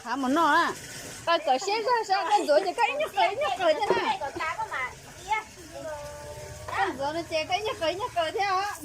Hav mus noj na. Koj txawm siab zog saib koj ntxuav ces koj ib nyuag qws ib nyuag qws thiab na. Koj ntxuav no ces koj ib nyuag qws ib nyuag qws thiab os.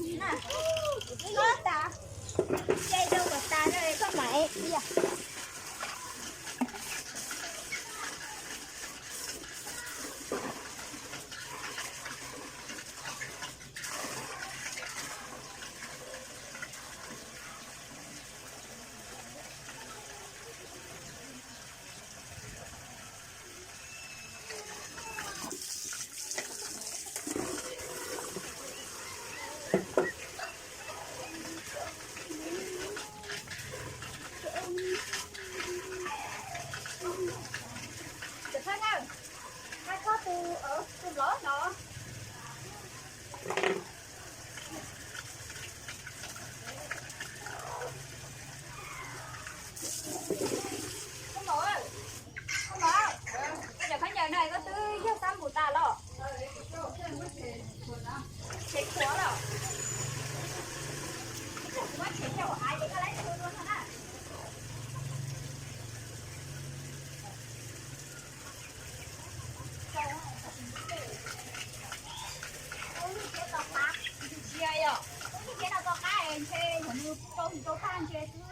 Koj cov khaub ncaws no koj twb yog tab npus tas los? Tsev khuav los? Kuv muab tshem coj ua av ces koj lab txhua dua no na. Ua lub tsev no tau qab ntshe yog nws rau tag ntshe xwb.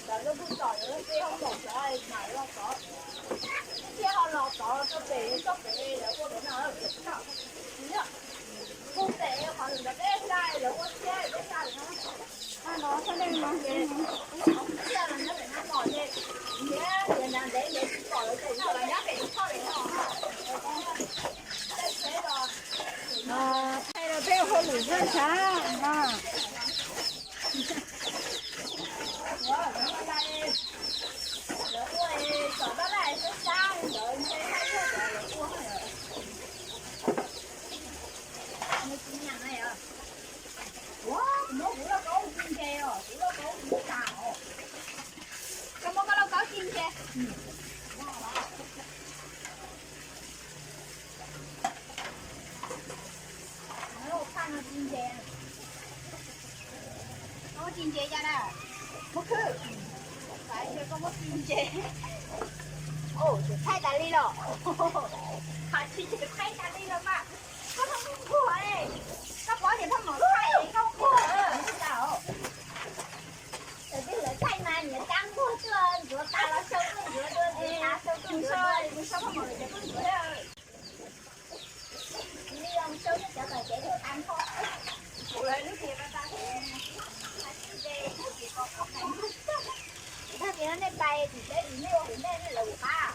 Ntawm lub kuj tsom lawv tej hauj maum xyov mam los txov, thiaj ho los txov rau pem txoj kev lawv ua pem no. Kuj pem qhov ntawd peb hla lawv ua thiab peb hla no. Thiaj los nyob pem no mos ces, thiab tias ntev ntev tsis pom lawv ces los nyob pem no. Thaij rau peb ua hauj lwm zaj ntshav no. Koj muab koj lauj kaub ci ntses. Koj muab ci ntses cas na? Muab khwb. Xav tias koj muab ci ntses. Ua, tsis thaij tas li los. Hais tsis thaij tas li los mas. Koj muab nquag, koj pom tias poj mom lub hais koj nquag li cas os? Thaum twg lawv thaij mas niam tab nquag tuaj ntxuav tas los sau tuaj ntxuav dua, ntxuav tas sau tuaj ntxuav dua, sau poj mom lawm ces tuaj ntxuav. Li zoo sau cov tawm kev tuaj tas nrho. Kuv lawv lub tias tas tas, hais tsis thaij tias nej pais tim teb tim nej ua hauj nej nej lawv ua qab.